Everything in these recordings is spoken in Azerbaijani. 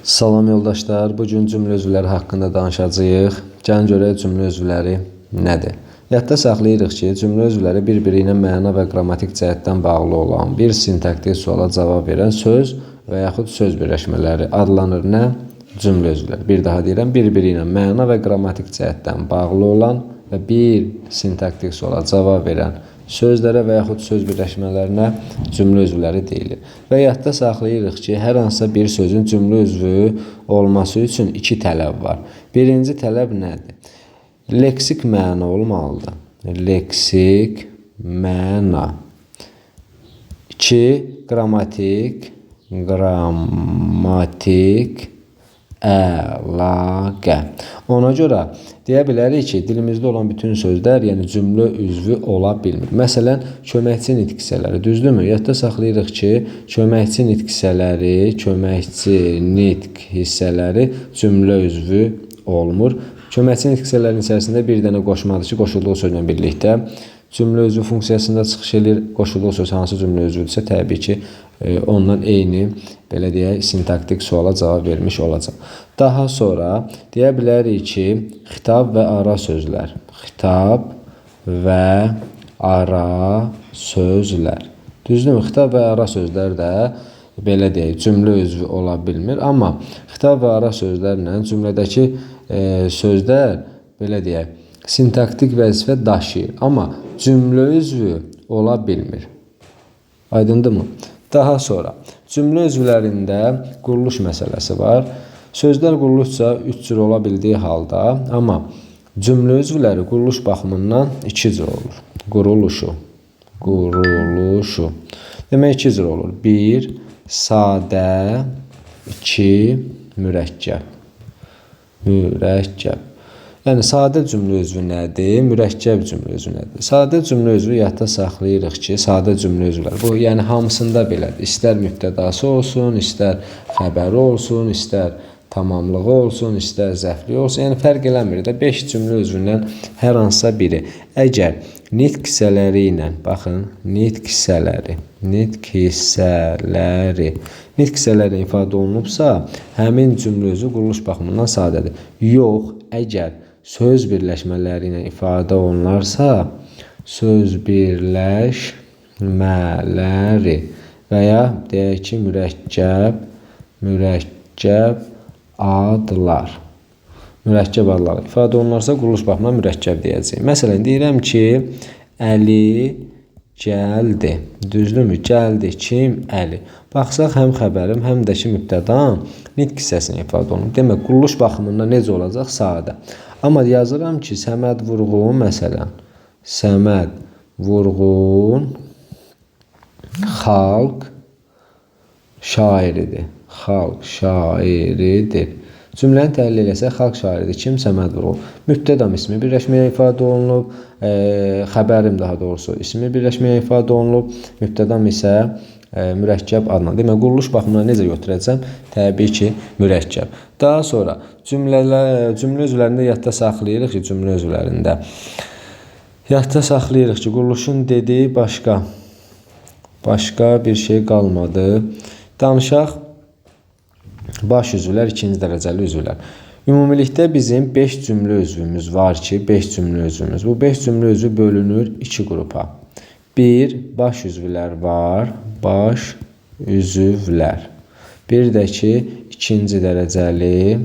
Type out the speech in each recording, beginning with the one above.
Salam yoldaşlar, bu gün cümlə üzvləri haqqında danışacağıq. Gəlin görək cümlə üzvləri nədir? Yadda saxlayırıq ki, cümlə üzvləri bir-biri ilə məna və qrammatik cəhətdən bağlı olan bir sintaktik suala cavab verən söz və yaxud söz birləşmələri adlanır nə? Cümlə üzvləri. Bir daha deyirəm, bir-biri ilə məna və qrammatik cəhətdən bağlı olan və bir sintaktik suala cavab verən sözlərə və yaxud söz birləşmələrinə cümlə üzvləri deyilir. Və yadda saxlayırıq ki, hər hansısa bir sözün cümlə üzvü olması üçün iki tələb var. Birinci tələb nədir? Leksik məna olmalıdır. Leksik məna. İki, qrammatik əlaqə. Ona görə deyə bilərik ki, dilimizdə olan bütün sözlər, yəni cümlə üzvü ola bilmir. Məsələn, köməkçi nitq hissələri, düzdürmü? Yadda saxlayırıq ki, köməkçi nitq hissələri, köməkçi nitq hissələri cümlə üzvü olmur. Köməkçi nitq hissələrinin içərisində bir dənə qoşmadır ki, qoşulduğu sözlə birlikdə cümlə üzvü funksiyasında çıxış edir. Qoşulduğu söz hansı cümlə üzvüdürsə, təbii ki, ondan eyni, belə deyək, sintaktik suala cavab vermiş olacaq. Daha sonra deyə bilərik ki, xitab və ara sözlər. Xitab və ara sözlər. Düzdürmü? Xitab və ara sözlər də belə deyək, cümlə üzvü ola bilmir. Amma xitab və ara sözlərlə cümlədəki sözlər, belə deyək, sintaktik vəzifə daşıyır. Amma cümlə üzvü ola bilmir. Aydındırmı? Daha sonra cümlə üzvlərində quruluş məsələsi var. Sözlər quruluşca 3 cür ola bildiyi halda, amma cümlə üzvləri quruluş baxımından 2 cür olur. Quruluşu. Demək 2 cür olur. 1. Sadə, 2. Mürəkkəb. Mürəkkəb. Yəni, sadə cümlə üzvü nədir? Mürəkkəb cümlə üzvü nədir? Sadə cümlə üzvü yadda saxlayırıq ki, sadə cümlə üzvləri. Bu, yəni hamısında belədir. İstər mübtədası olsun, istər xəbəri olsun, istər tamamlığı olsun, istər zərfliyi olsun. Yəni, fərq eləmir də 5 cümlə üzvündən hər hansısa biri. Əgər nitq hissələri ilə, baxın, nitq hissələri ifadə olunubsa, həmin cümlə üzvü quruluş baxımından sadədir. Yox, əgər söz birləşmələri ilə ifadə olunarsa, söz birləşmələri və ya deyək ki, mürəkkəb adlar. Mürəkkəb adlar ifadə olunarsa, quruluş baxımından mürəkkəb deyəcəyik. Məsələn, deyirəm ki, Əli gəldi. Düzdürmü? Gəldi. Kim? Əli. Baxsaq, həm xəbərim, həm də ki, mübtədam nitq hissəsini ifadə olunur. Demək, quruluş baxımından necə olacaq? Sadə. Amma yazıram ki, Səməd Vurğun, məsələn, Səməd Vurğun xalq şairidir. Xalq şairidir. Cümləni təhlil eləsək, xalq şairidir. Kim? Səməd Vurğun. Mübtədam ismi birləşməyə ifadə olunub, xəbərim daha doğrusu ismi birləşməyə ifadə olunub, mübtədam isə mürəkkəb adla. Demək, quruluş baxımından necə götürəcəm? Təbii ki, mürəkkəb. Daha sonra cümlə üzvlərində yadda saxlayırıq ki, cümlə üzvlərində yadda saxlayırıq ki, quruluşun dediyi başqa bir şey qalmadı. Danışaq baş üzvlər, ikinci dərəcəli üzvlər. Ümumilikdə bizim 5 cümlə üzvümüz var ki, 5 cümlə üzvümüz. Bu 5 cümlə üzvü bölünür 2 qrupa. 1. Baş üzvlər var. Baş üzvlər. Bir də ki, ikinci dərəcəli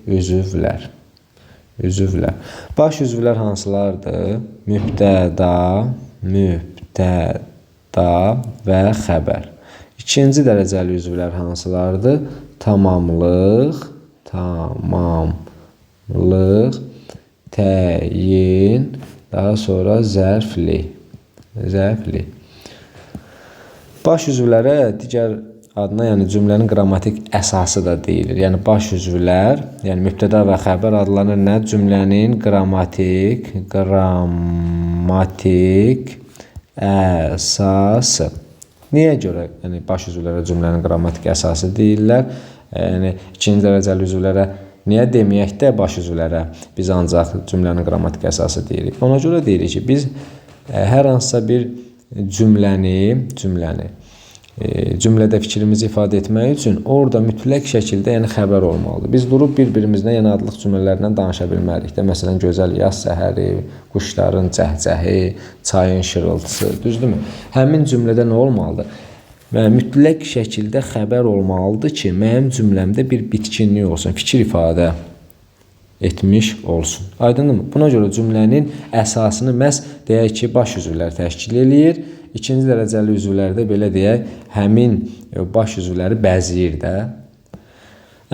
üzvlər. Üzvlər. Baş üzvlər hansılardır? Mübtəda və xəbər. İkinci dərəcəli üzvlər hansılardır? Tamamlıq, təyin, daha sonra zərfli. Baş üzvlərə digər adına, yəni cümlənin qrammatik əsası da deyilir. Yəni baş üzvlər, yəni mübtəda və xəbər adlanır nə? Cümlənin qrammatik əsası. Niyə görə? Yəni baş üzvlərə cümlənin qrammatik əsası deyirlər. Yəni ikinci dərəcəli üzvlərə niyə deməyək də baş üzvlərə biz ancaq cümlənin qrammatik əsası deyirik? Ona görə deyirik ki, biz hər hansısa bir cümləni cümlədə fikrimizi ifadə etmək üçün orada mütləq şəkildə, yəni xəbər olmalıdır. Biz durub bir-birimizlə, yəni adlıq cümlələrlə danışa bilmərik də. Məsələn, gözəl yaz səhəri, quşların cəhcəhi, çayın şırıltısı, düzdürmü? Həmin cümlədə nə olmalıdır? Və mütləq şəkildə xəbər olmalıdır ki, mənim cümləmdə bir bitkinlik olsun, fikir ifadə etmiş olsun. Aydındırmı? Buna görə cümlənin əsasını məhz deyək ki, baş üzvlər təşkil eləyir. İkinci dərəcəli üzvlərdə belə deyək, həmin baş üzvləri bəzəyir də.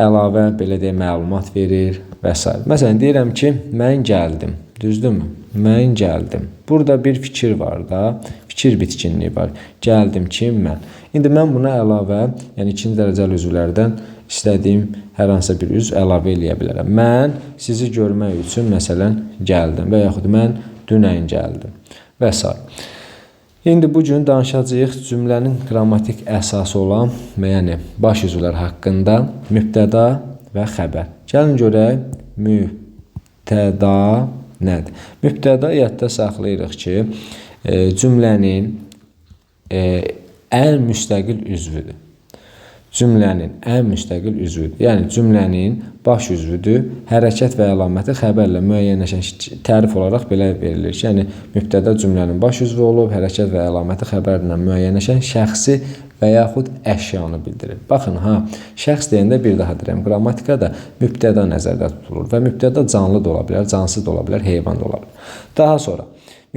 Əlavə belə deyək, məlumat verir və s. Məsələn, deyirəm ki, mən gəldim. Düzdürmü? Mən gəldim. Burada bir fikir var da, fikir bitkinliyi var. Gəldim, kim? Mən. İndi mən buna əlavə, yəni ikinci dərəcəli üzvlərdən istədiyim hər hansısa bir üzv əlavə eləyə bilərəm. Mən sizi görmək üçün, məsələn, gəldim və yaxud mən dünən gəldim və s. İndi bu gün danışacağıq cümlənin qrammatik əsası olan, yəni baş üzvlər haqqında, mübtəda və xəbər. Gəlin görək, mübtəda nədir? Mübtəda yadda saxlayırıq ki, cümlənin ən müstəqil üzvüdür. Cümlənin ən müstəqil üzvüdür. Yəni cümlənin baş üzvüdür. Hərəkət və əlaməti xəbərlə müəyyənləşən tərif olaraq belə verilir ki, yəni mübtəda cümlənin baş üzvü olub, hərəkət və əlaməti xəbərlə müəyyənləşən şəxsi və yaxud əşyanı bildirir. Baxın, ha, şəxs deyəndə bir daha deyirəm, qrammatikada mübtəda nəzərdə tutulur və mübtəda canlı da ola bilər, cansız da ola bilər, heyvan da ola bilər. Daha sonra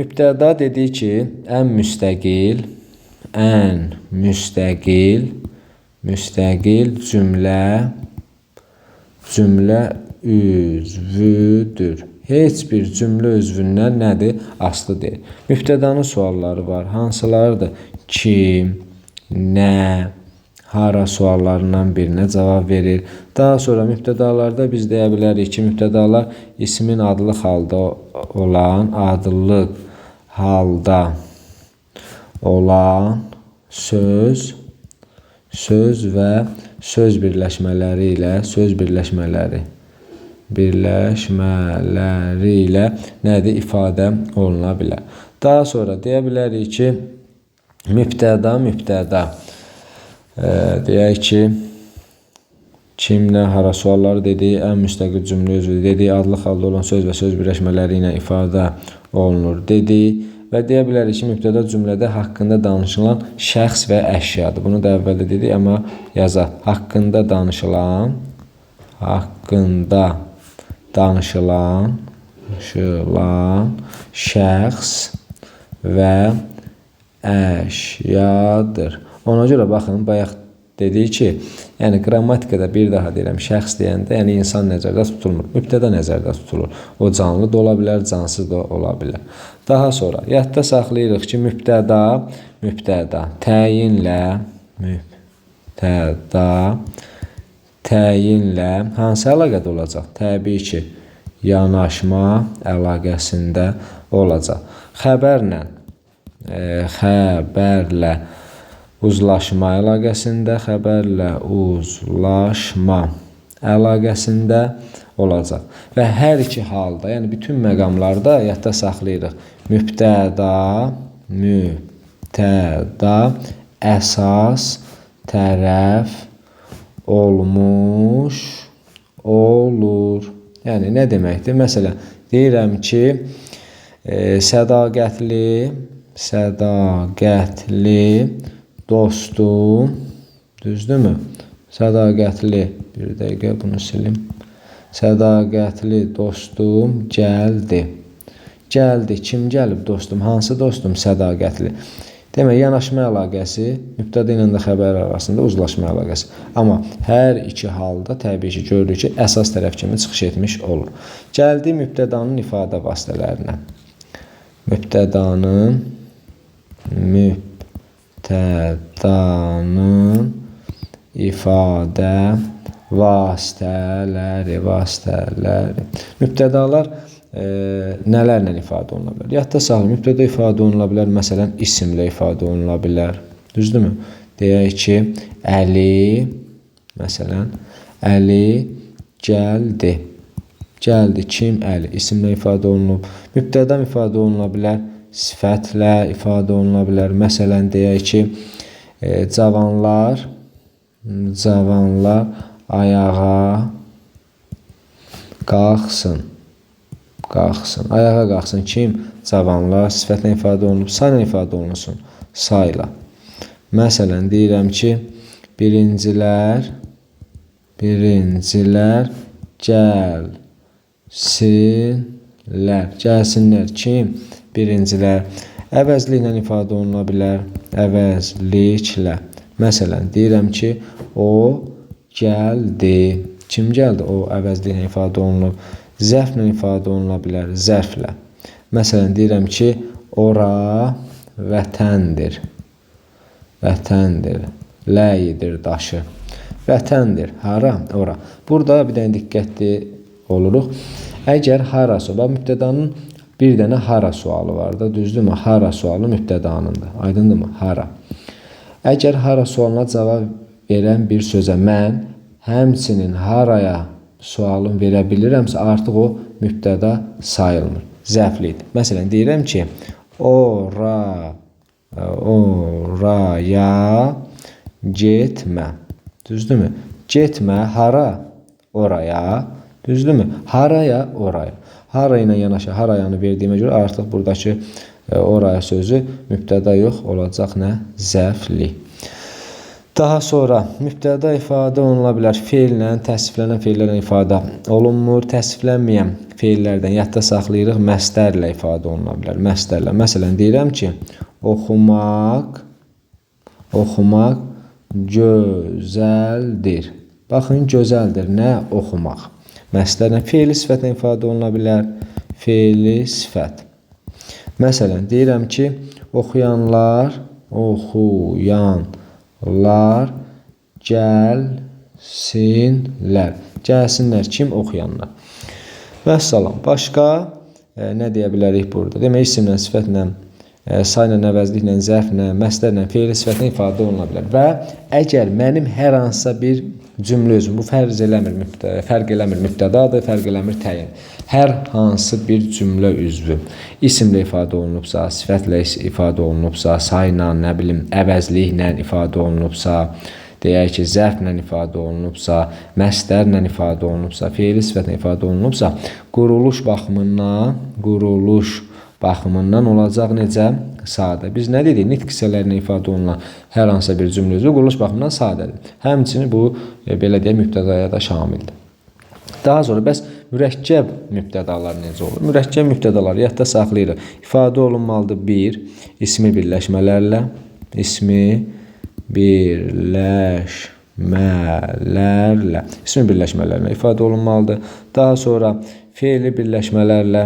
mübtəda dedik ki, ən müstəqil cümlə üzvüdür. Heç bir cümlə üzvündən nədir? Asılı deyil. Mübtədanın sualları var. Hansılardır? Kim, nə, hara suallarından birinə cavab verir. Daha sonra mübtədalarda biz deyə bilərik ki, mübtədalar ismin adlıq halda olan söz və söz birləşmələri ilə nədir? İfadə oluna bilər. Daha sonra deyə bilərik ki, mübtəda deyək ki, kim, nə, hara sualları dedik, ən müstəqil cümlə üzvü dedik, adlıq halda olan söz və söz birləşmələri ilə ifadə olunur dedik. Və deyə bilərik ki, mübtəda cümlədə haqqında danışılan şəxs və əşyadır. Bunu da əvvəldə dedik, amma yazaq. Haqqında danışılan şəxs və əşyadır. Ona görə baxın, bayaq dedik ki, yəni qrammatikada bir daha deyirəm, şəxs deyəndə, yəni insan nəzərdə tutulmur, mübtəda nəzərdə tutulur. O canlı da ola bilər, cansız da ola bilər. Daha sonra yadda saxlayırıq ki, mübtəda təyinlə hansı əlaqədə olacaq? Təbii ki, yanaşma əlaqəsində olacaq. Xəbərlə uzlaşma əlaqəsində, xəbərlə uzlaşma əlaqəsində olacaq. Və hər iki halda, yəni bütün məqamlarda yadda saxlayırıq. Mübtəda əsas tərəf olmuş olur. Yəni nə deməkdir? Məsələn, deyirəm ki, sədaqətli dostum, düzdürmü? Sədaqətli, bir dəqiqə bunu silim. Sədaqətli dostum gəldi. Gəldi. Kim gəlib dostum? Hansı dostum? Sədaqətli. Demək, yanaşma əlaqəsi, mübtəda ilə də xəbər arasında uzlaşma əlaqəsi. Amma hər iki halda təbii ki, görürük ki, əsas tərəf kimi çıxış etmiş olur. Gəldi mübtədanın ifadə vasitələrinə. Mübtədanın ifadə vasitələri. Mübtədalar nələrlə ifadə oluna bilər? Yadda saxlayın, mübtəda ifadə oluna bilər, məsələn, isimlə ifadə oluna bilər. Düzdürmü? Deyək ki, Əli, məsələn, Əli gəldi. Gəldi, kim? Əli. İsimlə ifadə olunub. Mübtəda ifadə oluna bilər, sifətlə ifadə oluna bilər. Məsələn, deyək ki, Cavanlar, cavanlar ayağa qalxsın. Qalxsın. Ayağa qalxsın. Kim? Cavanlar sifətlə ifadə olunub, sayla ifadə olunsun. Sayla. Məsələn, deyirəm ki, birincilər, birincilər gəlsinlər. Gəlsinlər. Kim? Birincilər. Əvəzliklə ifadə oluna bilər. Əvəzliklə. Məsələn, deyirəm ki, o gəldi. Kim gəldi? O əvəzliklə ifadə olunub. Zərflə ifadə oluna bilər. Zərflə. Məsələn, deyirəm ki, ora vətəndir. Vətəndir. Ləyidir daşı. Vətəndir. Hara? Ora. Burada bir dənə diqqətli oluruq. Əgər harası, bax, mübtədanın bir dənə hara sualı var da, düzdürmü? Hara sualı mübtədanındır. Aydındırmı? Hara. Əgər hara sualına cavab verən bir sözə mən həmçinin haraya sualını verə bilirəmsə, artıq o mübtəda sayılmır. Zərflidir. Məsələn, deyirəm ki, oraya getmə. Düzdürmü? Getmə hara? Oraya. Düzdürmü? Haraya? Oraya. Hara ilə yanaşı harayanı verdiyimə görə artıq buradakı oraya sözü mübtəda yox, olacaq nə? Zərfli. Daha sonra mübtəda ifadə oluna bilər. Feillə, təsviflənən feillərlə ifadə olunmur. Təsviflənməyən feillərdən yadda saxlayırıq, məstərlə ifadə oluna bilər. Məstərlə. Məsələn, deyirəm ki, oxumaq, oxumaq gözəldir. Baxın, gözəldir. Nə? Oxumaq. Məstərlə feili sifətlə ifadə oluna bilər. Feili sifət. Məsələn, deyirəm ki, oxuyanlar, oxuyanlar gəlsinlər. Gəlsinlər. Kim? Oxuyanlar. Vəssalam. Başqa nə deyə bilərik burada? Demək, isimlə, sifətlə, sayla, əvəzliklə, zərflə, məstərlə, feili sifətlə ifadə oluna bilər. Və əgər mənim hər hansısa bir cümlə özüm, bu fərq eləmir, fərq eləmir mübtədadır, fərq eləmir təyin. Hər hansı bir cümlə üzvü isimlə ifadə olunubsa, sifətlə ifadə olunubsa, sayla, nə bilim, əvəzliklə ifadə olunubsa, deyək ki, zərflə ifadə olunubsa, məstərlə ifadə olunubsa, feili sifətlə ifadə olunubsa, quruluş baxımından olacaq necə? Sadə. Biz nə dedik? Nitq hissələrinə ifadə olunan hər hansısa bir cümlə üzvü quruluş baxımından sadədir. Həmçinin bu, belə deyək, mübtədaya da şamildir. Daha sonra bəs mürəkkəb mübtədalar necə olur? Mürəkkəb mübtədaları yadda saxlayırıq. İfadə olunmalıdır bir, ismi birləşmələrlə, ismi birləşmələrlə, ismi birləşmələrlə ifadə olunmalıdır. Daha sonra feili birləşmələrlə,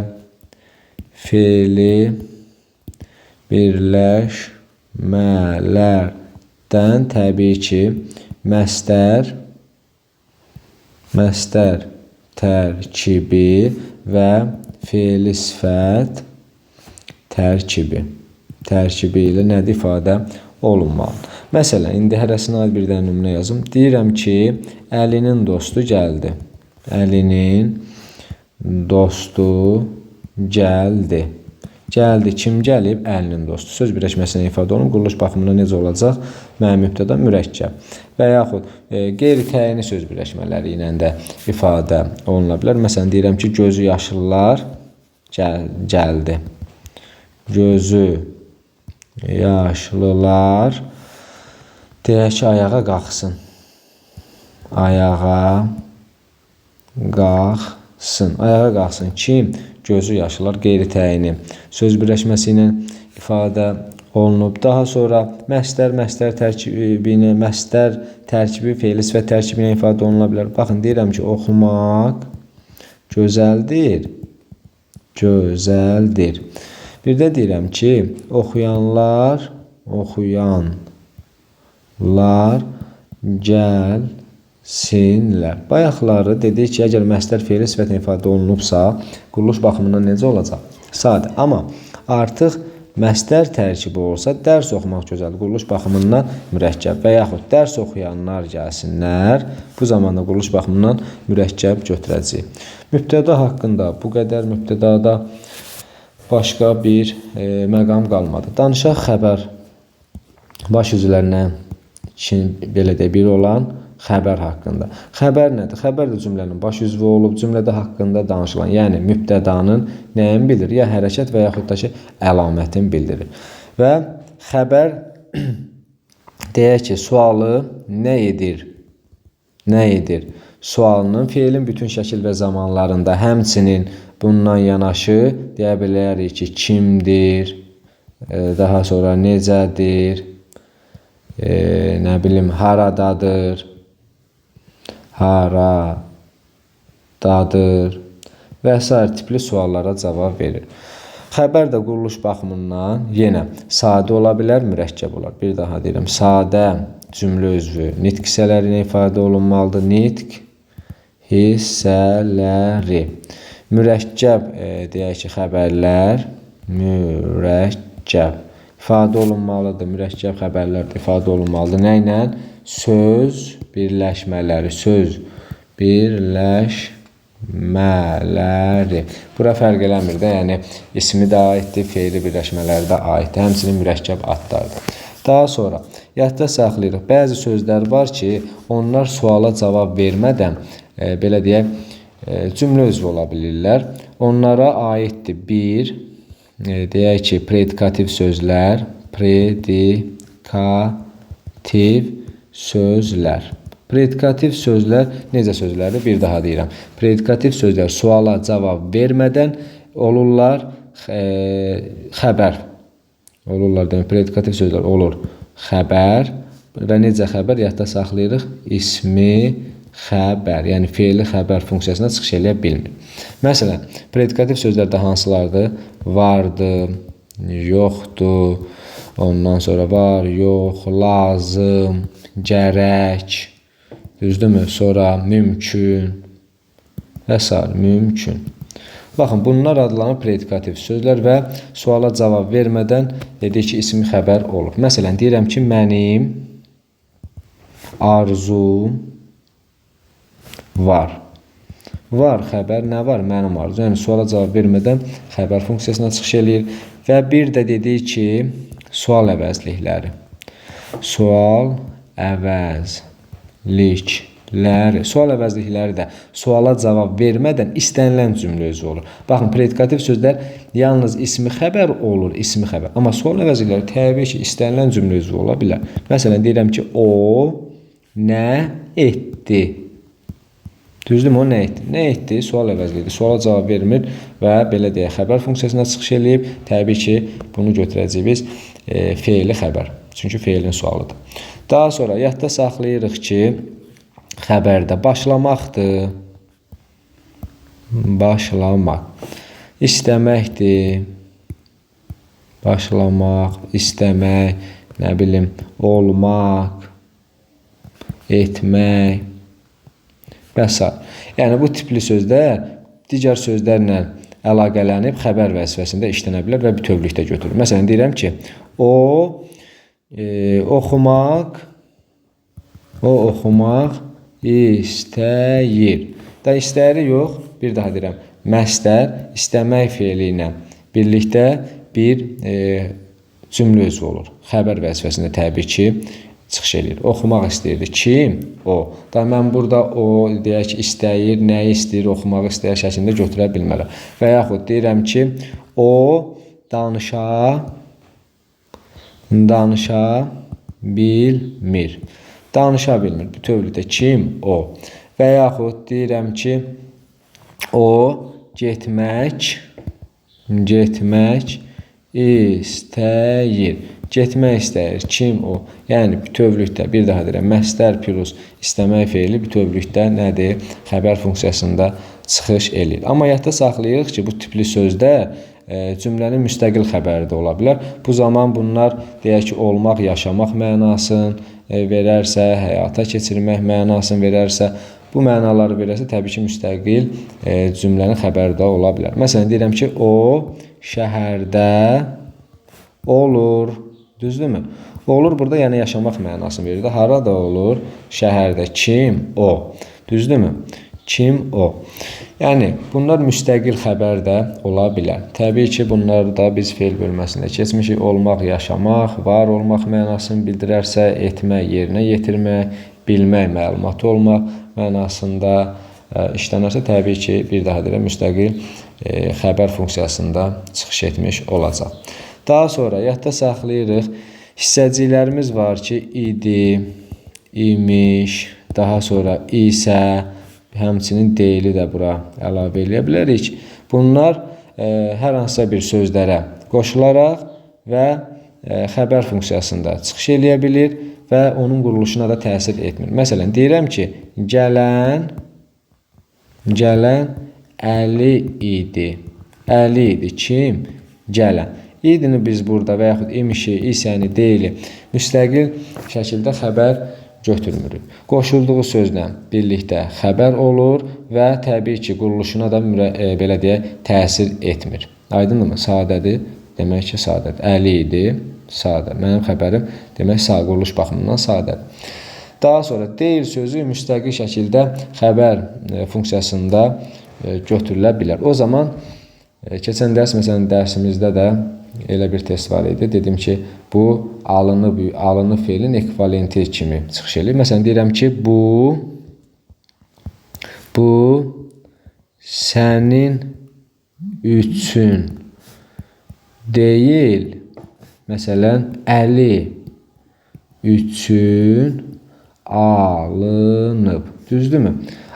feili birləşmələrdən təbii ki, məstər tərkibi və feili sifət tərkibi ilə nədir ifadə olunmalıdır. Məsələn, indi hərəsinə aid bir dənə nümunə yazım. Deyirəm ki, Əlinin dostu gəldi. Əlinin dostu gəldi. Gəldi. Kim gəlib? Əlinin dostu. Söz birləşməsinə ifadə olunur. Quruluş baxımından necə olacaq? Mənim mübtəda mürəkkəb. Və yaxud qeyri-təyini söz birləşmələri ilə də ifadə oluna bilər. Məsələn, deyirəm ki, gözü yaşlılar gəldi. Gözü yaşlılar deyək ki, ayağa qalxsın. Ayağa qalxsın. Ayağa qalxsın. Kim? Gözü yaşlılar qeyri-təyini söz birləşməsi ilə ifadə olunub. Daha sonra məstər, məstər tərkibi ilə, məstər tərkibi, feili sifət tərkibi ilə ifadə oluna bilər. Baxın, deyirəm ki, oxumaq gözəldir. Gözəldir. Bir də deyirəm ki, oxuyanlar, oxuyanlar gəlsinlər. Bayaqları dedik ki, əgər məstər feili sifətlə ifadə olunubsa, quruluş baxımından necə olacaq? Sadə. Amma artıq məstər tərkibi olsa, dərs oxumaq gözəldir. Quruluş baxımından mürəkkəb və yaxud dərs oxuyanlar gəlsinlər. Bu zamanda quruluş baxımından mürəkkəb götürəcəyik. Mübtəda haqqında bu qədər. Mübtədada başqa bir məqam qalmadı. Danışaq xəbər Baş üzvlərindən belə deyək, biri olan xəbər haqqında. Xəbər nədir? Xəbər də cümlənin baş üzvü olub, cümlədə haqqında danışılan, yəni mübtədanın nəyini bildirir? Ya hərəkət və yaxud da ki, əlamətini bildirir. Və xəbər deyək ki, sualı nə edir? Nə edir? Sualının feilin bütün şəkil və zamanlarında həmçinin bundan yanaşı deyə bilərik ki, kimdir, daha sonra necədir, nə bilim, haradadır, haradadır və sair tipli suallara cavab verir. Xəbər də quruluş baxımından yenə sadə ola bilər, mürəkkəb olar. Bir daha deyirəm, sadə cümlə üzvü nitq hissələri ilə ifadə olunmalıdır. Nitq hissələri. Mürəkkəb deyək ki, xəbərlər mürəkkəb ifadə olunmalıdır. Mürəkkəb xəbərlər də ifadə olunmalıdır. Nə ilə? Söz birləşmələri. Söz birləşmələri. Bura fərq eləmir də, yəni ismi də aiddir, feili birləşmələri də aiddir. Həmçinin mürəkkəb adlardır. Daha sonra yadda saxlayırıq. Bəzi sözlər var ki, onlar suala cavab vermədən, belə deyək, cümlə üzvü ola bilirlər. Onlara aiddir bir, deyək ki, predikativ sözlər, predikativ sözlər. Predikativ sözlər necə sözlərdir? Bir daha deyirəm. Predikativ sözlər suala cavab vermədən olurlar xəbər. Olurlar demək, predikativ sözlər olur xəbər və necə xəbər? Yadda saxlayırıq. İsmi xəbər, yəni feili xəbər funksiyasına çıxış eləyə bilmir. Məsələn, predikativ sözlər də hansılardır? Vardı, yoxdur, ondan sonra var, yox, lazım, gərək, düzdürmü? Sonra mümkün və sair, mümkün. Baxın, bunlar adlanır predikativ sözlər və suala cavab vermədən dedik ki, ismi xəbər olur. Məsələn, deyirəm ki, mənim arzum var. Var xəbər, nə var? Mənim arzum. Yəni, suala cavab vermədən xəbər funksiyasına çıxış eləyir. Və bir də dedik ki, sual əvəzlikləri. Sual əvəzlikləri. Sual əvəzlikləri də suala cavab vermədən istənilən cümlə üzvü olur. Baxın, predikativ sözlər yalnız ismi xəbər olur, ismi xəbər. Amma sual əvəzlikləri təbii ki, istənilən cümlə üzvü ola bilər. Məsələn, deyirəm ki, o nə etdi? Düzdürmü? O nə etdi? Nə etdi? Sual əvəzliyidir. Suala cavab vermir və belə deyək, xəbər funksiyasına çıxış eləyib. Təbii ki, bunu götürəcəyik biz feili xəbər. Çünki feilin sualıdır. Daha sonra yadda saxlayırıq ki, xəbərdə başlamaqdır. Başlamaq. İstəməkdir. Başlamaq, istəmək, nə bilim, olmaq, etmək və sair. Yəni, bu tipli sözlər digər sözlərlə əlaqələnib xəbər vəzifəsində işlənə bilər və bütövlükdə götürülür. Məsələn, deyirəm ki, o oxumaq, o oxumaq istəyir. Da istəyir yox, bir daha deyirəm, məstər istəmək feili ilə birlikdə bir cümlə üzvü olur. Xəbər vəzifəsində təbii ki, çıxış eləyir. Oxumaq istəyirdi. Kim? O. Da mən burada o, deyək ki, istəyir, nəyi istəyir, oxumaq istəyir şəklində götürə bilmərəm. Və yaxud deyirəm ki, o danışa bilmir. Danışa bilmir. Bütövlükdə kim? O. Və yaxud deyirəm ki, o getmək istəyir. Getmək istəyir. Kim o? Yəni, bütövlükdə, bir daha deyirəm, məstər plus istəmək feili bütövlükdə nədir? Xəbər funksiyasında çıxış eləyir. Amma yadda saxlayırıq ki, bu tipli sözdə cümlənin müstəqil xəbəri də ola bilər. Bu zaman bunlar, deyək ki, olmaq, yaşamaq mənasını verərsə, həyata keçirmək mənasını verərsə, bu mənaları verərsə, təbii ki, müstəqil cümlənin xəbəri də ola bilər. Məsələn, deyirəm ki, o şəhərdə olur. Düzdürmü? Olur burada, yəni yaşamaq mənasını verir də. Harada olur? Şəhərdə. Kim? O. Düzdürmü? Kim? O. Yəni, bunlar müstəqil xəbər də ola bilər. Təbii ki, bunları da biz feil bölməsində keçmişik. Olmaq, yaşamaq, var olmaq mənasını bildirərsə, etmək, yerinə yetirmək, bilmək, məlumatı olmaq mənasında işlənərsə, təbii ki, bir daha deyirəm, müstəqil xəbər funksiyasında çıxış etmiş olacaq. Daha sonra yadda saxlayırıq. Hissəciklərimiz var ki, idi, imiş, daha sonra isə, həmçinin deyili də bura əlavə eləyə bilərik. Bunlar hər hansısa bir sözlərə qoşularaq və xəbər funksiyasında çıxış eləyə bilir və onun quruluşuna da təsir etmir. Məsələn, deyirəm ki, gələn Əli idi. Əli idi. Kim? Gələn. İdini biz burada və yaxud imişi, isəni, deyili müstəqil şəkildə xəbər götürmürük. Qoşulduğu sözlə birlikdə xəbər olur və təbii ki, quruluşuna da belə deyək, təsir etmir. Aydındırmı? Sadədir. Demək ki, sadədir. Əli idi, sadə. Mənim xəbərim, demək, quruluş baxımından sadədir. Daha sonra deyil sözü müstəqil şəkildə xəbər funksiyasında götürülə bilər. O zaman keçən dərs, məsələn, dərsimizdə də elə bir test var idi. Dedim ki, bu alınıb feilin ekvivalenti kimi çıxış eləyir. Məsələn, deyirəm ki, bu sənin üçün deyil, məsələn, Əli üçün alınıb. Düzdürmü?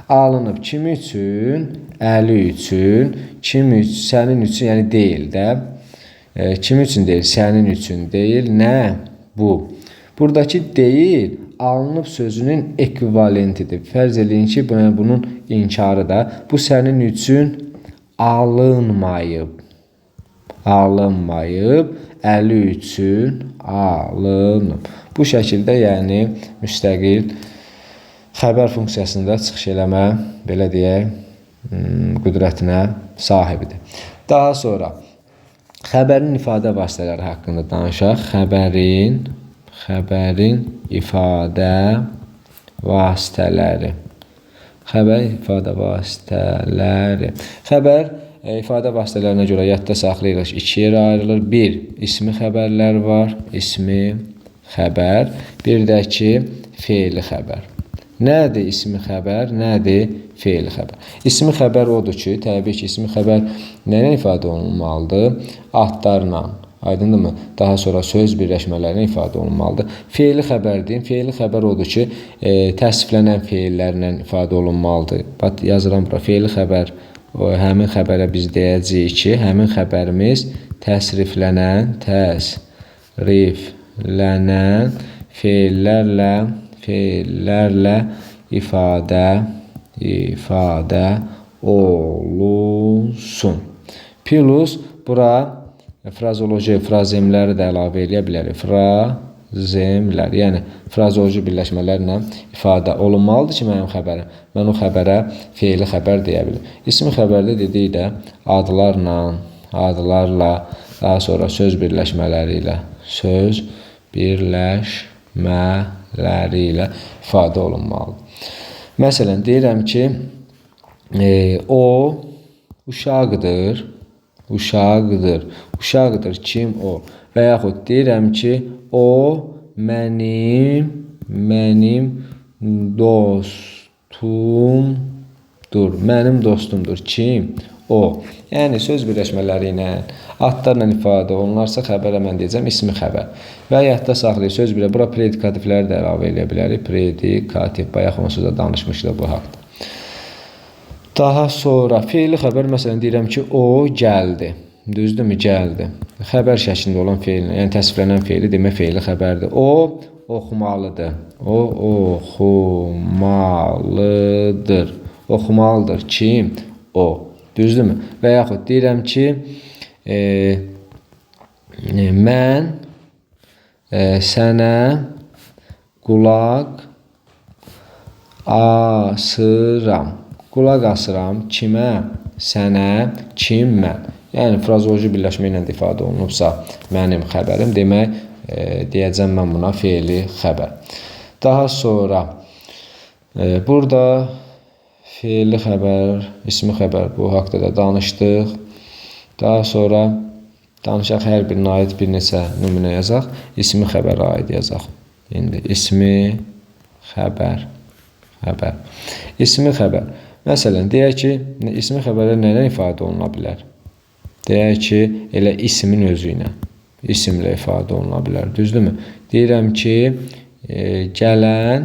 Alınıb kim üçün? Əli üçün. Kim üçün? Sənin üçün, yəni deyil də. Kim üçün deyil? Sənin üçün deyil. Nə? Bu. Buradakı deyil, alınıb sözünün ekvivalentidir. Fərz eləyin ki, bunun inkarı da. Bu sənin üçün alınmayıb. Alınmayıb, Əli üçün alınıb. Bu şəkildə, yəni, müstəqil xəbər funksiyasında çıxış eləmə, belə deyək, qüdrətinə sahibidir. Daha sonra xəbərin ifadə vasitələri haqqında danışaq. Xəbərin ifadə vasitələri. Xəbər ifadə vasitələri. Xəbər ifadə vasitələrinə görə yadda saxlayırıq. İki yerə ayrılır. Bir, ismi xəbərlər var. İsmi xəbər. Bir də ki, feili xəbər. Nədir ismi xəbər? Nədir feili xəbər? İsmi xəbər odur ki, təbii ki, ismi xəbər nə ilə ifadə olunmalıdır? Adlarla. Aydındırmı? Daha sonra söz birləşmələrinə ifadə olunmalıdır. Feili xəbər deyim. Feili xəbər odur ki, təsviflənən feillərlə ifadə olunmalıdır. Bax, yazıram bura. Feili xəbər, həmin xəbərə biz deyəcəyik ki, həmin xəbərimiz təsriflənən feillərlə ifadə olunsun. Plus, bura frazoloji, frazemləri də əlavə eləyə bilərik. Frazemlər, yəni frazoloji birləşmələrlə ifadə olunmalıdır ki, mənim xəbərim. Mən o xəbərə feili xəbər deyə bilərəm. İsmi xəbərdə dedik də adlarla, daha sonra söz birləşmələri ilə, söz birləşmələri ilə ifadə olunmalıdır. Məsələn, deyirəm ki, o uşaqdır, uşaqdır, uşaqdır, kim o? Və yaxud deyirəm ki, o mənim dostumdur, mənim dostumdur, kim? O. Yəni, söz birləşmələri ilə, adlarla ifadə olunarsa, xəbərə mən deyəcəm, ismi xəbər. Və yadda saxlayır, söz birə, bura predikativləri də əlavə eləyə bilərik. Predikativ, bayaq onsuz da danışmışdıq bu haqda. Daha sonra feili xəbər, məsələn, deyirəm ki, o gəldi. Düzdürmü? Gəldi. Xəbər şəklində olan feillə, yəni təsviflənən feili, demək feili xəbərdir. O oxumalıdır. O oxumalıdır. Oxumalıdır. Kim? O. Düzdürmü? Və yaxud deyirəm ki, mən sənə qulaq asıram. Qulaq asıram kimə? Sənə, kim mən? Yəni, frazoloji birləşmə ilə də ifadə olunubsa mənim xəbərim, demək, deyəcəm mən buna feili xəbər. Daha sonra burada Fe'li xəbər, ismi xəbər, bu haqda da danışdıq. Daha sonra danışaq, hər birinə aid bir neçə nümunə yazaq. İsmi xəbərə aid yazaq. İndi ismi xəbər. İsmi xəbər. Məsələn, deyək ki, ismi xəbərlər nə ilə ifadə oluna bilər? Deyək ki, elə ismin özü ilə. İsimlə ifadə oluna bilər. Düzdürmü? Deyirəm ki, gələn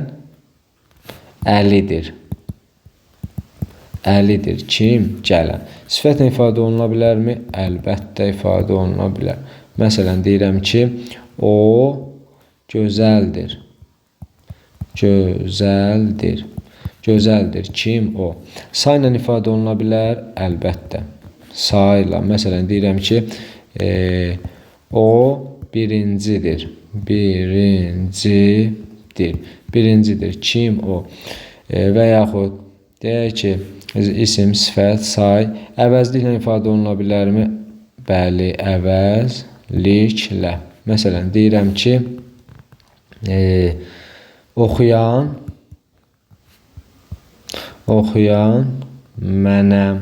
Əlidir. Əlidir. Kim? Gələn. Sifətlə ifadə oluna bilərmi? Əlbəttə ifadə oluna bilər. Məsələn, deyirəm ki, o gözəldir. Gözəldir. Gözəldir. Kim o? Sayla ifadə oluna bilər? Əlbəttə. Sayla. Məsələn, deyirəm ki, o birincidir. Birincidir. Birincidir. Kim o? Və yaxud deyək ki, isim, sifət, say əvəzliklə ifadə oluna bilərmi? Bəli, əvəzliklə. Məsələn, deyirəm ki, oxuyan mənəm.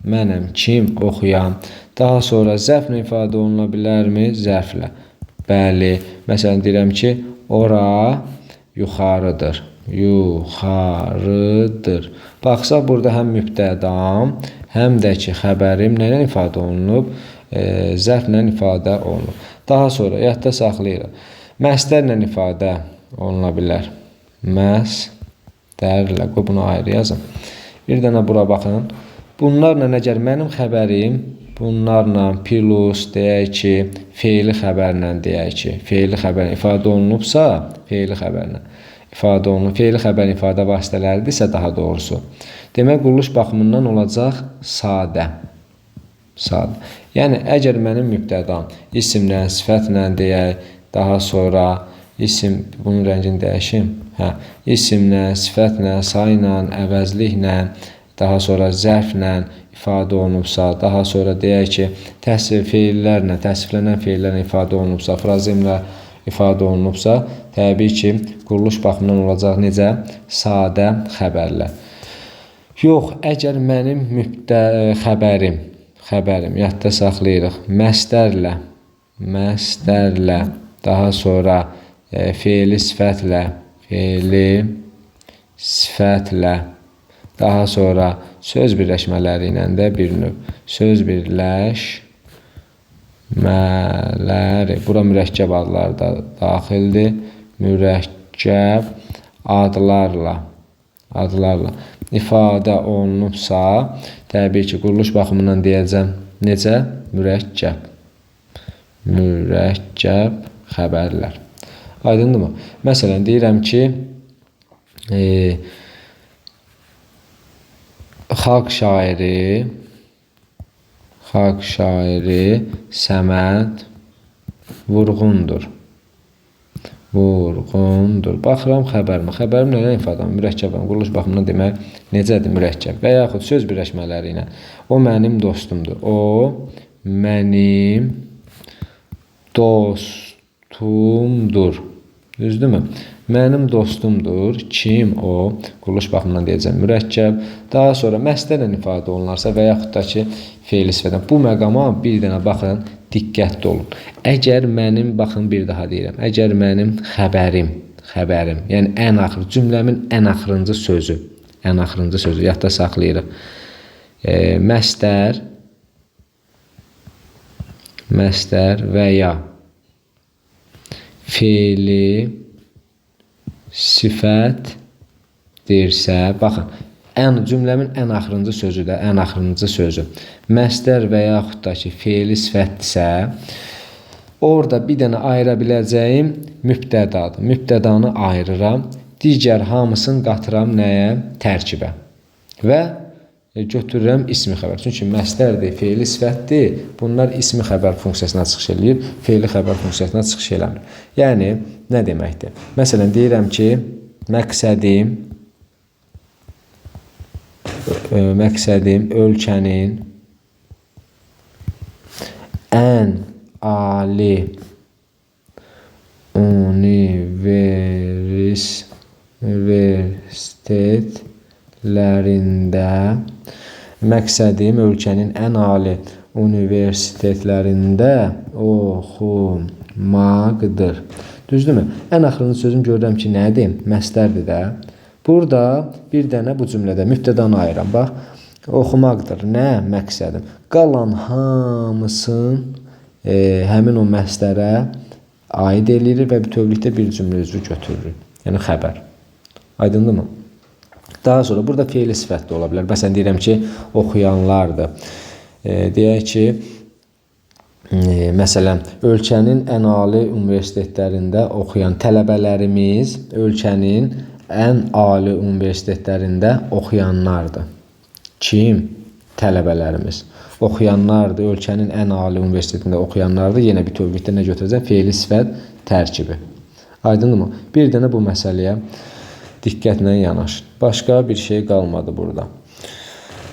Mənəm. Kim? Oxuyan. Daha sonra zərflə ifadə oluna bilərmi? Zərflə. Bəli. Məsələn, deyirəm ki, ora yuxarıdır. Yuxarıdır. Baxsaq, burada həm mübtədam, həm də ki, xəbərim nə ilə ifadə olunub? Zərflə ifadə olunub. Daha sonra yadda saxlayırıq. Məstərlə ifadə oluna bilər. Məstərlə. Qoy bunu ayrı yazım. Bir dənə bura baxın. Bunlarla əgər mənim xəbərim bunlarla plus deyək ki, feili xəbərlə deyək ki, feili xəbərlə ifadə olunubsa, feili xəbərlə ifadə olunub, feili xəbərin ifadə vasitələridirsə daha doğrusu. Demək, quruluş baxımından olacaq sadə. Sadə. Yəni, əgər mənim mübtədam isimlə, sifətlə deyək, daha sonra isim, bunun rəngini dəyişim, isimlə, sifətlə, sayla, əvəzliklə, daha sonra zərflə ifadə olunubsa, daha sonra deyək ki, təsvir feillərlə, təsviflənən feillərlə ifadə olunubsa, frazemlə ifadə olunubsa, təbii ki, quruluş baxımından olacaq necə? Sadə xəbərlər. Yox, əgər mənim xəbərim, yadda saxlayırıq, məstərlə, daha sonra feili sifətlə, daha sonra söz birləşmələri ilə də bir növ söz birləşmələri. Bura mürəkkəb adlar da daxildir. Mürəkkəb adlarla ifadə olunubsa, təbii ki, quruluş baxımından deyəcəm necə? Mürəkkəb. Mürəkkəb xəbərlər. Aydındırmı? Məsələn, deyirəm ki, xalq şairi Səməd Vurğundur. Vurğundur. Baxıram xəbərimə. Xəbərim nə ilə ifadə olunur? Mürəkkəb. Quruluş baxımından demək necədir? Mürəkkəb. Və yaxud söz birləşmələri ilə. O mənim dostumdur. O mənim dostumdur. Düzdürmü? Mənim dostumdur. Kim o? Quruluş baxımından deyəcəm mürəkkəb. Daha sonra məstərlə ifadə olunarsa və yaxud da ki, feili sifətlə. Bu məqama bir dənə baxın, diqqətli olun. Əgər mənim, baxın bir daha deyirəm, əgər mənim xəbərim, yəni ən axır, cümləmin ən axırıncı sözü, yadda saxlayırıq. Məstər və ya feili sifətdirsə, baxın, cümləmin ən axırıncı sözü də, ən axırıncı sözü məstər və yaxud da ki, feili sifətdirsə, orada bir dənə ayıra biləcəyim mübtədadır. Mübtədanı ayırıram, digər hamısını qatıram nəyə? Tərkibə. Və götürürəm ismi xəbər. Çünki məstərdir, feili sifətdir. Bunlar ismi xəbər funksiyasına çıxış eləyir, feili xəbər funksiyasına çıxış eləmir. Yəni, nə deməkdir? Məsələn, deyirəm ki, məqsədim ölkənin ən ali universitetlərində Universitetlərində məqsədim ölkənin ən ali universitetlərində oxumaqdır. Düzdürmü? Ən axırıncı sözüm görürəm ki, nədir? Məstərdir də. Burada bir dənə bu cümlədə mübtədanı ayıram. Bax, oxumaqdır. Nə? Məqsədim. Qalan hamısını həmin o məstərə aid eləyirik və bütövlükdə bir cümlə üzvü götürürük. Yəni xəbər. Aydındırmı? Daha sonra burada feili sifət də ola bilər. Məsələn, deyirəm ki, oxuyanlardır. Deyək ki, məsələn, ölkənin ən ali universitetlərində oxuyan tələbələrimiz ölkənin ən ali universitetlərində oxuyanlardır. Kim? Tələbələrimiz. Oxuyanlardır, ölkənin ən ali universitetində oxuyanlardır. Yenə bütövlükdə nə götürəcəm? Feili sifət tərkibi. Aydındırmı? Bir dənə bu məsələyə diqqətlə yanaşın. Başqa bir şey qalmadı burada.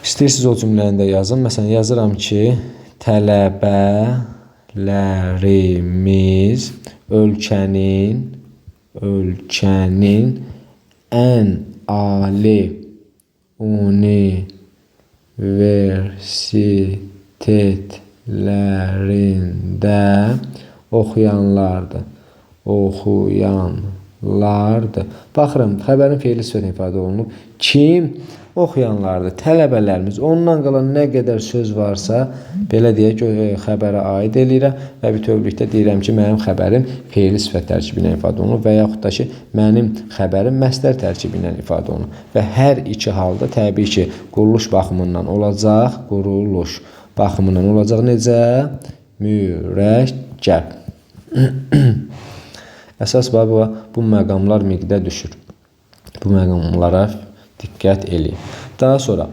İstəyirsiniz o cümləni də yazın. Məsələn, yazıram ki, tələbələrimiz ölkənin ən ali universitetlərində oxuyanlardır. Oxuyanlardır. Baxıram, xəbərin feili sifəti ifadə olunub. Kim? Oxuyanlardır. Tələbələrimiz. Ondan qalan nə qədər söz varsa, belə deyək, xəbərə aid eləyirəm və bütövlükdə deyirəm ki, mənim xəbərim feili sifət tərkibi ilə ifadə olunur və yaxud da ki, mənim xəbərim məstər tərkibi ilə ifadə olunur. Və hər iki halda təbii ki, quruluş baxımından olacaq, quruluş baxımından olacaq necə? Mürəkkəb. Əsas bu məqamlar miqdə düşür. Bu məqamlara diqqət eləyin. Daha sonra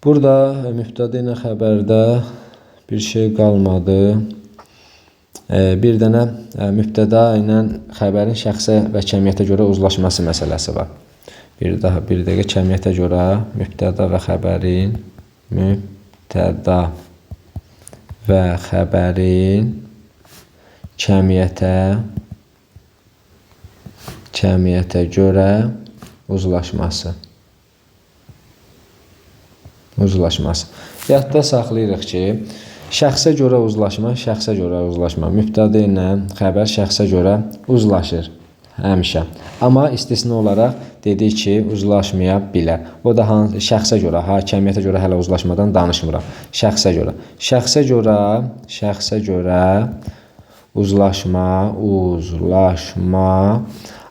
burada mübtəda ilə xəbərdə bir şey qalmadı. Bir dənə mübtəda ilə xəbərin şəxsə və kəmiyyətə görə uzlaşması məsələsi var. Bir daha bir dəqiqə kəmiyyətə görə mübtəda və xəbərin kəmiyyətə görə uzlaşması. Yadda saxlayırıq ki, şəxsə görə uzlaşma, mübtəda ilə xəbər şəxsə görə uzlaşır həmişə. Amma istisna olaraq dedik ki, uzlaşmaya bilər. O da şəxsə görə, hakimiyyətə görə hələ uzlaşmadan danışmıram. Şəxsə görə. Şəxsə görə uzlaşma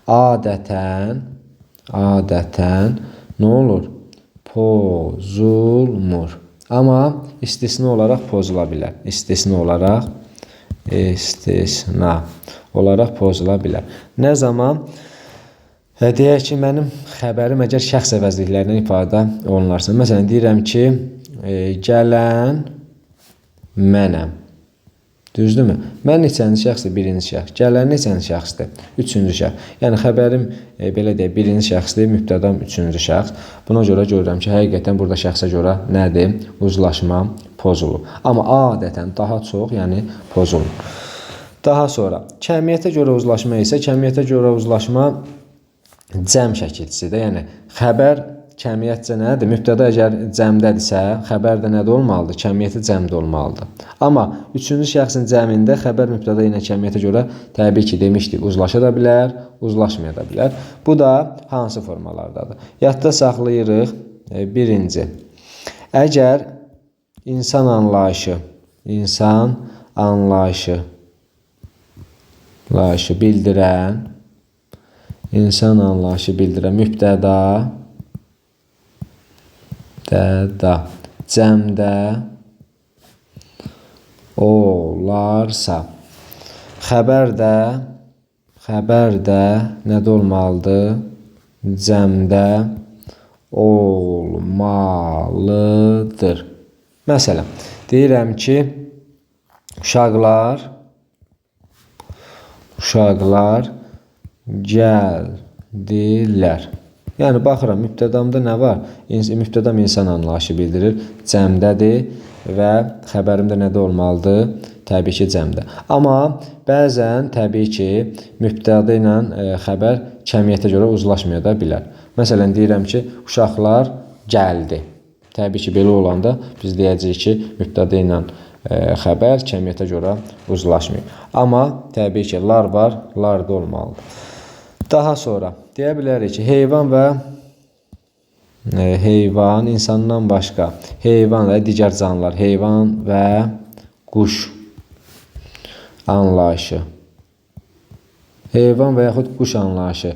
adətən nə olur? Pozulmur. Amma istisna olaraq pozula bilər. İstisna olaraq pozula bilər. Nə zaman? Deyək ki, mənim xəbərim əgər şəxs əvəzliklərindən ifadə olunarsa. Məsələn, deyirəm ki, gələn mənəm. Düzdürmü? Mən neçənci şəxsdir? Birinci şəxs. Gələn neçənci şəxsdir? Üçüncü şəxs. Yəni, xəbərim, belə deyək, birinci şəxsdir, mübtədam üçüncü şəxs. Buna görə görürəm ki, həqiqətən burada şəxsə görə nədir? Uzlaşma pozulur. Amma adətən daha çox, yəni pozulur. Daha sonra, kəmiyyətə görə uzlaşma isə, kəmiyyətə görə uzlaşma cəm şəkilçisidir. Yəni, xəbər kəmiyyətcə nədir? Mübtəda əgər cəmdədirsə, xəbər də nədə olmalıdır? Kəmiyyəti cəmdə olmalıdır. Amma üçüncü şəxsin cəmində xəbər mübtəda ilə kəmiyyətə görə təbii ki, demişdik, uzlaşa da bilər, uzlaşmaya da bilər. Bu da hansı formalardadır? Yadda saxlayırıq. Birinci, əgər insan anlayışı bildirən mübtəda cəmdə olarsa, xəbər də nədə olmalıdır? Cəmdə olmalıdır. Məsələn, deyirəm ki, uşaqlar gəldilər. Yəni, baxıram, mübtədamda nə var? Mübtədam insan anlayışı bildirir. Cəmdədir. və xəbərim də nədə olmalıdır? Təbii ki, cəmdə. Amma bəzən təbii ki, mübtəda ilə xəbər kəmiyyətə görə uzlaşmaya da bilər. Məsələn, deyirəm ki, uşaqlar gəldi. Təbii ki, belə olanda biz deyəcəyik ki, mübtəda ilə xəbər kəmiyyətə görə uzlaşmayıb. Amma təbii ki, lar var, lar da olmalıdır. Daha sonra deyə bilərik ki, heyvan və heyvan insandan başqa, heyvan və digər canlılar, heyvan və quş anlayışı. Heyvan və yaxud quş anlayışı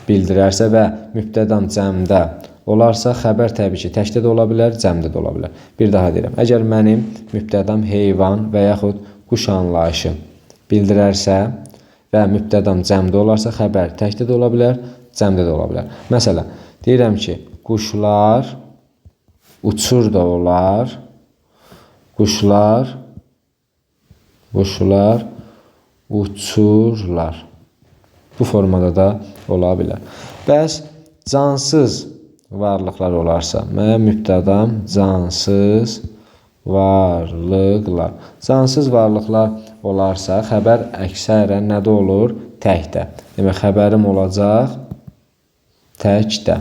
bildirərsə və mübtədam cəmdə olarsa, xəbər təbii ki, təkdə də ola bilər, cəmdə də ola bilər. Bir daha deyirəm, əgər mənim mübtədam heyvan və yaxud quş anlayışı bildirərsə və mübtədam cəmdə olarsa, xəbər təkdə də ola bilər, cəmdə də ola bilər. Məsələn, deyirəm ki, quşlar uçur da olar, quşlar uçurlar. Bu formada da ola bilər. Bəs cansız varlıqlar olarsa, mənim mübtədam cansız varlıqlar. Cansız varlıqlar olarsa, xəbər əksərən nədə olur? Təkdə. Demək, xəbərim olacaq təkdə.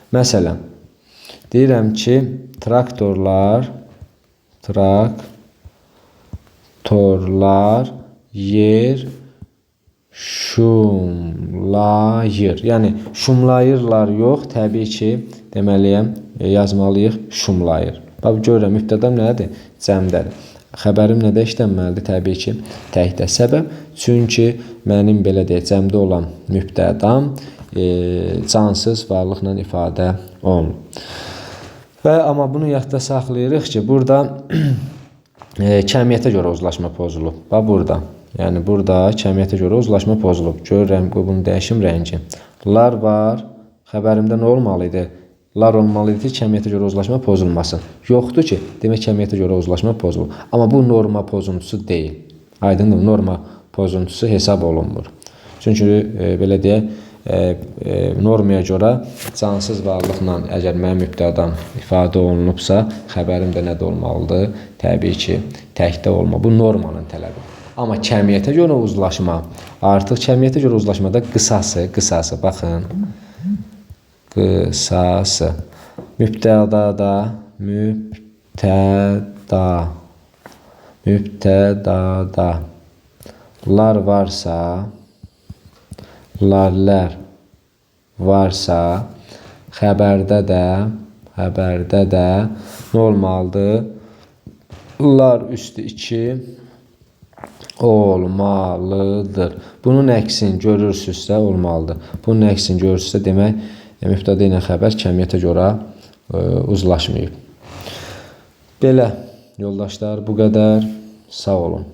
Məsələn, deyirəm ki, traktorlar yer şumlayır. Yəni, şumlayırlar yox, təbii ki, deməliyəm, yazmalıyıq, şumlayır. Bax, görürəm, mübtədam nədir? Cəmdədir. Xəbərim nədə işlənməlidir? Təbii ki, təkdə. Səbəb? Çünki mənim, belə deyək, cəmdə olan mübtədam cansız varlıqla ifadə olunur. Və amma bunu yadda saxlayırıq ki, burada kəmiyyətə görə uzlaşma pozulub. Bax, burada. Yəni, burada kəmiyyətə görə uzlaşma pozulub. Görürəm, bunu dəyişim rəngi. Lar var. Xəbərimdə nə olmalı idi? Lar olmalı idi ki, kəmiyyətə görə uzlaşma pozulmasın. Yoxdur ki, demək kəmiyyətə görə uzlaşma pozulub. Amma bu norma pozuntusu deyil. Aydındır, norma pozuntusu hesab olunmur. Çünki, belə deyək, normaya görə cansız varlıqla əgər mənim mübtədam ifadə olunubsa, xəbərim də nədə olmalıdır? Təbii ki, təkdə olmalı. Bu normanın tələbidir. Amma kəmiyyətə görə uzlaşma, artıq kəmiyyətə görə uzlaşmada qısası, baxın, qısası, mübtədada, mübtədada lar varsa, larlər varsa, xəbərdə də nə olmalıdır? Lar üstü 2 olmalıdır. Bunun əksini görürsünüzsə olmalıdır. Bunun əksini görürsünüzsə, demək, mübtəda ilə xəbər kəmiyyətə görə uzlaşmayıb. Belə, yoldaşlar, bu qədər. Sağ olun.